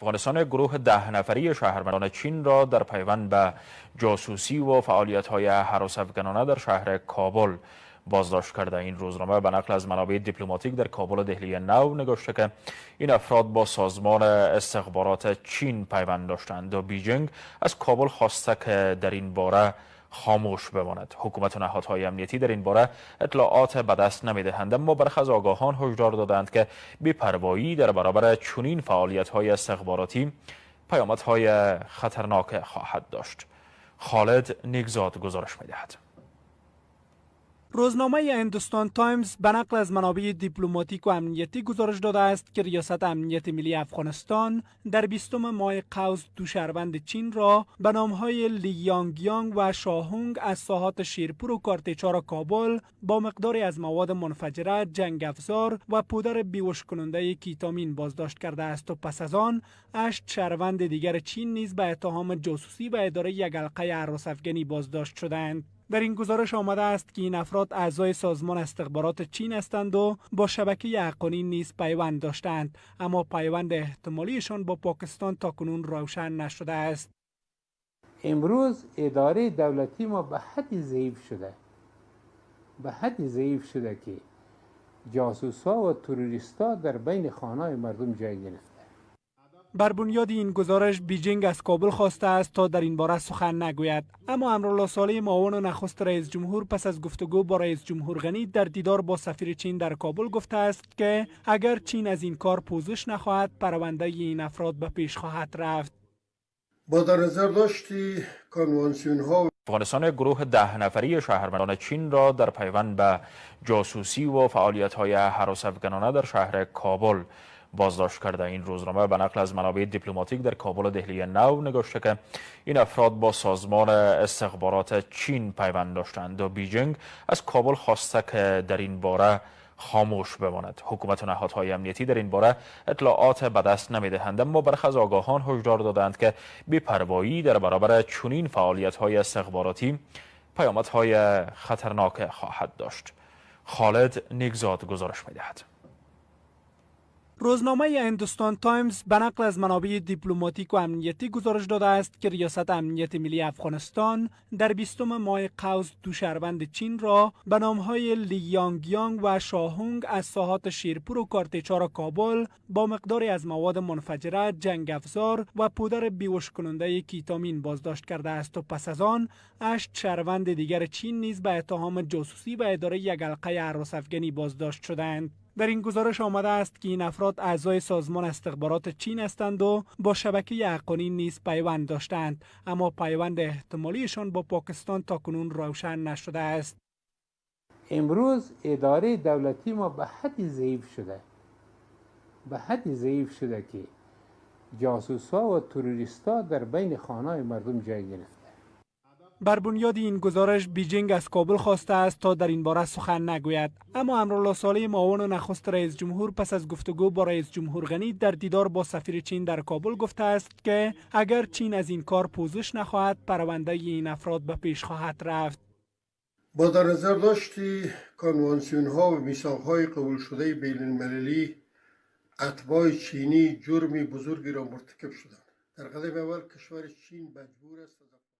افغانستان گروه 10 نفری شهروندان چین را در پیوند به جاسوسی و فعالیت‌های هراس افگنانه در شهر کابل بازداشت کرده. این روزنامه به نقل از منابع دیپلماتیک در کابل و دهلی نو نگاشته که این افراد با سازمان استخبارات چین پیوند داشتند و بیجینگ از کابل خواسته که در این باره خاموش بماند. حکومت و نهادهای امنیتی در این باره اطلاعات به دست نمیدهند، اما برخی از آگاهان هشدار دادند که بی‌پروایی در برابر چنین فعالیت‌های استخباراتی پیامدهای خطرناک خواهد داشت. خالد نیکزاد گزارش میدهد. روزنامه هندوستان تایمز به نقل از منابع دیپلماتیک و امنیتی گزارش داده است که ریاست امنیت ملی افغانستان در 20 ماه قوس دو شهروند چین را به نامهای لی یانگ یانگ و شاهونگ از ساحات شیرپور و کارتیچار کابل با مقداری از مواد منفجره، جنگ افزار و پودر بیهوش کننده کیتامین بازداشت کرده است و پس از آن 8 شهروند دیگر چین نیز به اتهام جاسوسی و اداره یک حلقه هراس افگنی بازداشت شدند. در این گزارش آمده است که این افراد اعضای سازمان استخبارات چین هستند و با شبکه حقانی نیز پیوند داشتند، اما پیوند احتمالیشان با پاکستان تاکنون روشن نشده است. امروز اداره دولتی ما به حدی ضعیف شده، به حدی ضعیف شده که جاسوسا و تروریستا در بین خانه مردم جای گرفته. بر بنیاد این گزارش، بیجینگ از کابل خواسته است تا در این باره سخن نگوید، اما امرالله صالح، معاون نخست رئیس جمهور، پس از گفتگو با رئیس جمهور غنی در دیدار با سفیر چین در کابل گفته است که اگر چین از این کار پوزش نخواهد، پرونده این افراد به پیش خواهد رفت. با در نظر داشت کنوانسیون ها افغانستان گروه 10 نفری شهروندان چین را در پیوند به جاسوسی و فعالیت‌های هراس افگنانه در شهر کابل بازداشت کرده. این روزنامه به نقل از منابع دیپلماتیک در کابل و دهلی نو نگاشته که این افراد با سازمان استخبارات چین پیوند داشتند و بیجینگ از کابل خواسته که در این باره خاموش بماند. حکومت و نهادهای امنیتی در این باره اطلاعات به دست نمیدهند، اما برخی از آگاهان هشدار دادند که بی‌پروایی در برابر چنین فعالیت‌های استخباراتی پیامدهای خطرناک خواهد داشت. خالد نیکزاد گزارش میدهد. روزنامه هندوستان تایمز به نقل از منابع دیپلماتیک و امنیتی گزارش داده است که ریاست امنیت ملی افغانستان در 20 ماه قوس دو شهروند چین را به نامهای لی یانگ یانگ و شاهونگ از ساحات شیرپور و کارتیچار کابل با مقداری از مواد منفجره، جنگ افزار و پودر بیهوش کننده کیتامین بازداشت کرده است و پس از آن 8 شهروند دیگر چین نیز به اتهام جاسوسی و اداره یک حلقه هراس افگنی بازداشت شدند. در این گزارش آمده است که این افراد اعضای سازمان استخبارات چین هستند و با شبکه حقانی نیز پیوند داشتند، اما پیوند احتمالیشان با پاکستان تاکنون روشن نشده است. امروز اداره دولتی ما به حدی ضعیف شده، به حدی ضعیف شده که جاسوسا و تروریستا در بین خانه مردم جای گرفته. بر بنیاد این گزارش، بیجینگ از کابل خواسته است تا در این باره سخن نگوید، اما امرالله صالح، معاون نخست رئیس جمهور، پس از گفتگو با رئیس جمهور غنی در دیدار با سفیر چین در کابل گفته است که اگر چین از این کار پوزش نخواهد، پرونده این افراد به پیش خواهد رفت. با در نظر داشت کنوانسیون ها و میثاق های قبول شده بین المللی، اتباع چینی جرم بزرگی را مرتکب شدند. در قدم اول کشور چین مجبور است